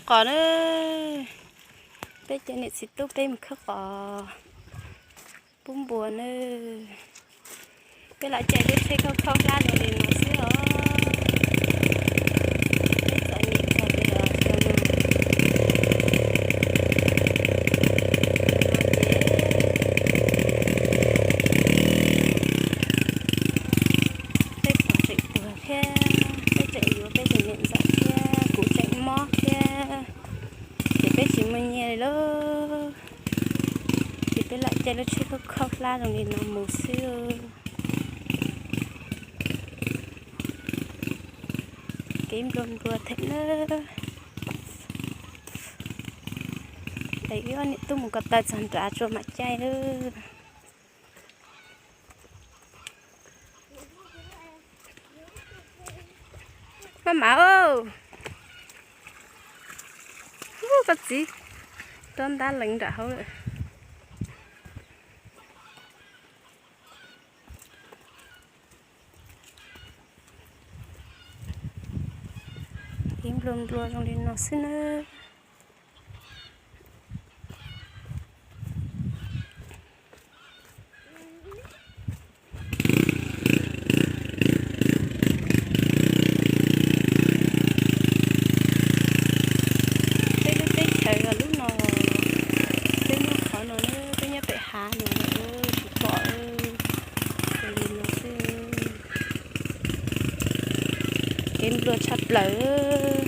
qos na. Peb cov niam txiv tub peb mus khawb qos pub npua na. Peb lam caij lub tsheb khaub khaub hlab zoo li no xwb os. Peb txom nyem kawg li os cov no. Peb pog tseem tuag thiab, peb tseem yuav peb tus niam ntxawm thiab, kuv tseem mob thiab, ces peb tsis muaj nyiaj li lauj. Ces peb lam caij lub tsheb khaub khaub hlab zoo li no mus xwb. Kev nplua nplua thiab na. Es wb ob niam tub mus ko taw txog nrad tsuas mam caij na. Maj mam, koj txiv, rov ntab lees nram hauv lawm. Kev nplua nplua zoo li no xwb na. Peb lub teb chaws los lub no, peb nyob qhov no, peb nyob pem hav no, tsis pom li no xwb. Kev nplua tshaj plaws.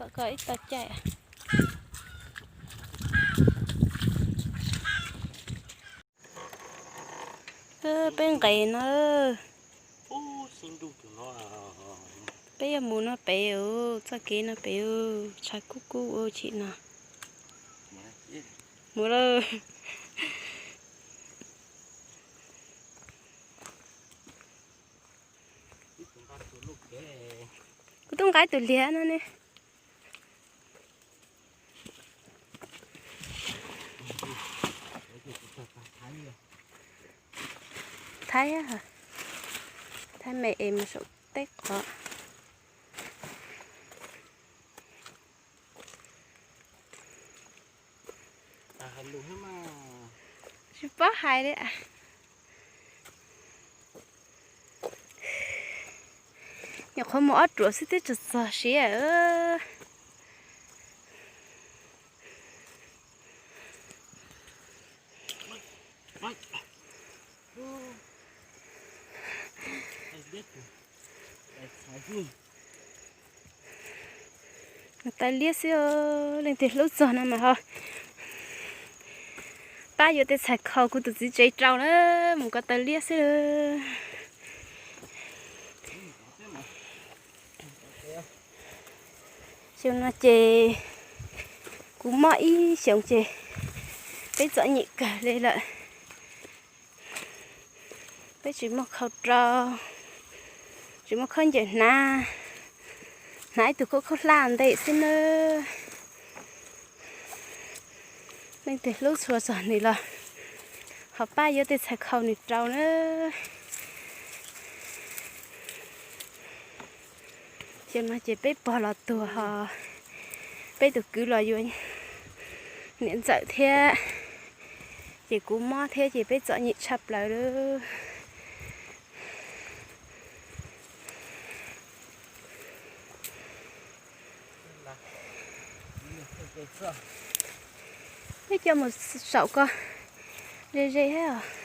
Tom ko ib tog caij. Peb nqes no. Peb yuav mus no pem, txoj kev no pem, tshav kub kub ua chim no. Mus lawm. Kuv twb nqa tus liag no ne. Thaib, thaib me es mus saum teb qhov. Tsis paub hais li. Nyuam qhuav mus ob ruam xwb twb tsaug txog siav. Mus taw liab xwb, leej twg hlub txog no mas ho pab yuav tej txhais khau kuv tus txiv tsev rau na, mus ko taw liab xwb. Xyoo no ces kuv mob ib xyoos ces peb txom nyem kawg li lawm. Peb tsis muaj khau rau, tsis muaj khaub ncaws hnav, hnav ib tug khaub khaub hlab ntej xwb nawb. Leej twg hlub txhua txog nws los ho pab yuav tej txhais khau nws rau nawb. Xyoo no ces peb pog los tuag ho peb tus kwv los yuav niam ntxawm thiab, ces kuv mob thiab ces peb txom nyem tshaj plaws lawm. Peb coj mus saum ko ze ze thiab os.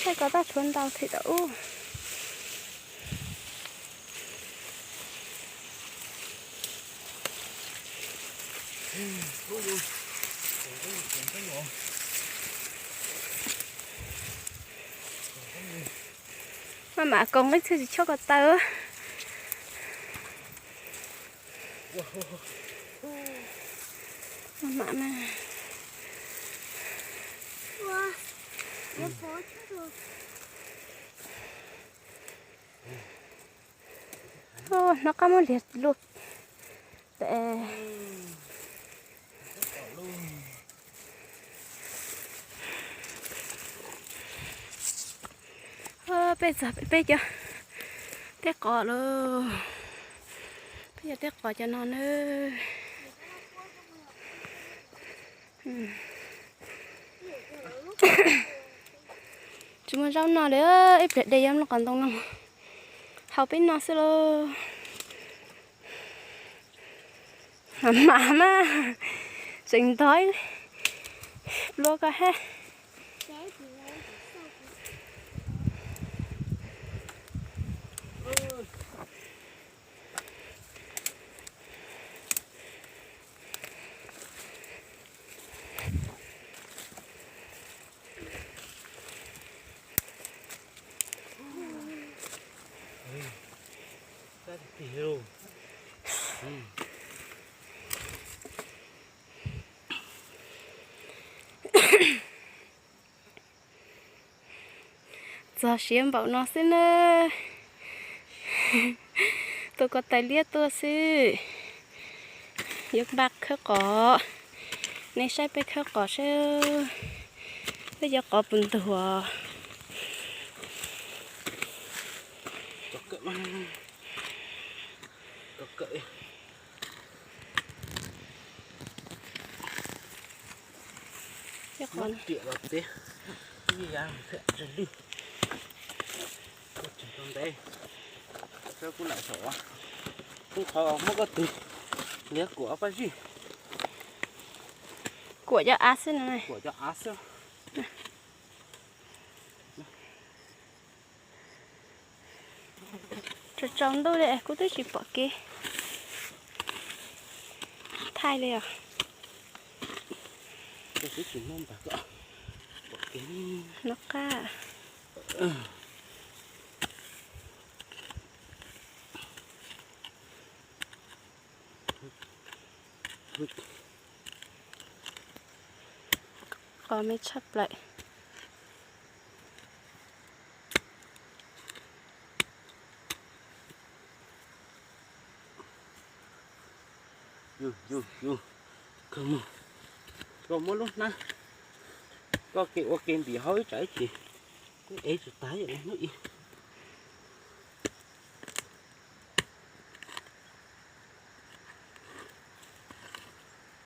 Thaij ko tab tshuav ntau thiab tau ub. Maj mam koom ib txhia tsis tshua ko taw. Maj mam na. Hnov qab muab liag luaj. Peb txog peb cov teb qos lawm. Peb cov teb qos cov no na. Tsis muaj zaub noj li, ib pliag de yuav nplooj qos ntoo no haus peb noj xwb lauj. Mam mas tseem ntog ib pluav ko hab. Txog siav npaum no xwb na. Tua ko taw liab tuaj xwb. Yuav npaj khawb qos, nej saib peb khawb qos saib, peb cov qos puas ntuag. Riam los txiv, ib yam thiaj tseg lwj. Kuj tseem tau ntev, sawv kuj lam saum, kuj qhov muab koj tus liab kuam pab zij. Kuam cov av xwb no, kuam cov av xwb. Tsaus tsaus ntuj li kuv twb tsis pom kev thaij li os. Twb tsis muaj npag pom kev no qab. Qos me tshaj plaws. Yus, yus, yus, koj muab, koj muab lub hnab, koj ke ua ke ntim hauv ib tsam ib chim kuj ev tsis tas yom, hnub ib.